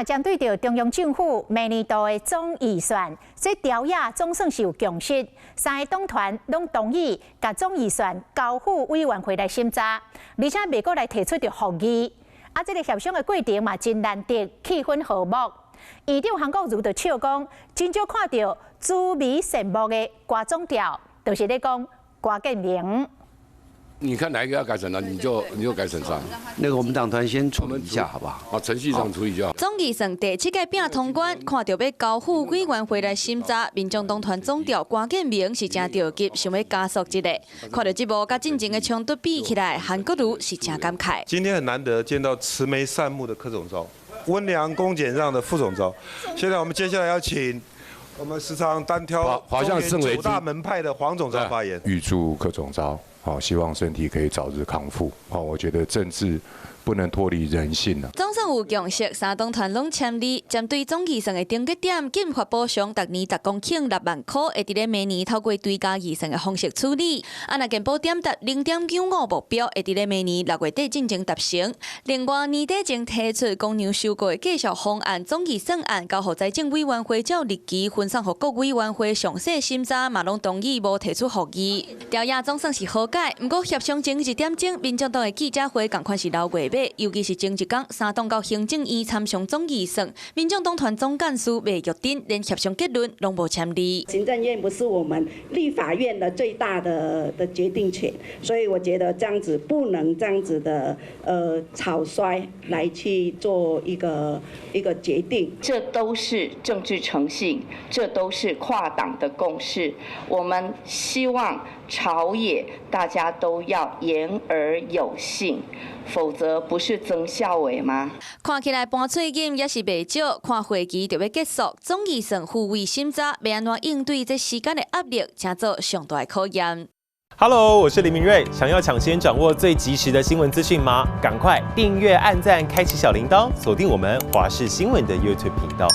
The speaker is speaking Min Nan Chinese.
針對著中央政府明年度的總預算，這朝野總算是有共識，三个黨團攏同意共總預算交付委員會來審查，而且袂閣來提出著覆議。啊，這个協商的過程嘛真難得，氣氛和睦。院長韓國瑜就笑講，真少看著慈眉善目的郭總召，就是咧講郭建明。你看哪一個要改審查，你就改審查。那個我們黨團先處理一下，好不好？啊，程序上處理就好。總預算第七屆拼通關，看著欲交付委員會來審查，民眾黨團總召郭建明是誠著急，想欲加速一下。看著這幕佮進前的衝突比起來，韓國瑜是誠感慨。今天很難得見到慈眉善目的柯總召，溫良恭儉讓的副總召。現在我們接下來要請我們時常單挑九大門派的黃總召發言。預祝柯總召。好，希望身體可以早日康復。好，我覺得政治不能脫離人性啊。總算有共識，三黨團攏簽字，針對總預算的定格點，緊發補償，逐年10公頃6萬箍，會佇咧明年透過追加預算的方式處理。啊，若健保點達0.95目標，會佇咧明年6月底進前達成。另外，年底前提出公糧收購的繼續方案，總預算案交予財政委員會照日期分送予各委員會詳細審查，嘛攏同意無提出覆議。朝野總算是和解，毋過協商前一點鐘，民眾黨的記者會仝款是流月尾，尤其是前一工三黨到行政院參詳總預算，民眾黨團總幹事麥玉珍連協商結論攏無簽字。行政院不是我們立法院的最大的決定權，所以我覺得這樣子不能這樣子的草率來去做一個決定。這都是政治誠信，這都是跨黨的共識。我們希望朝野大家都要言而有信，否則不是曾孝偉嗎？看起來盤喙罨也是袂少，看會期就欲結束，總預算付委審查，欲按怎應對這時間的壓力，成做上大的考驗。 Hello，我是林明瑞，想要搶先掌握最及時的新聞資訊嗎？趕快訂閱、按讚、開啟小鈴鐺，鎖定我們華視新聞的 YouTube 頻道。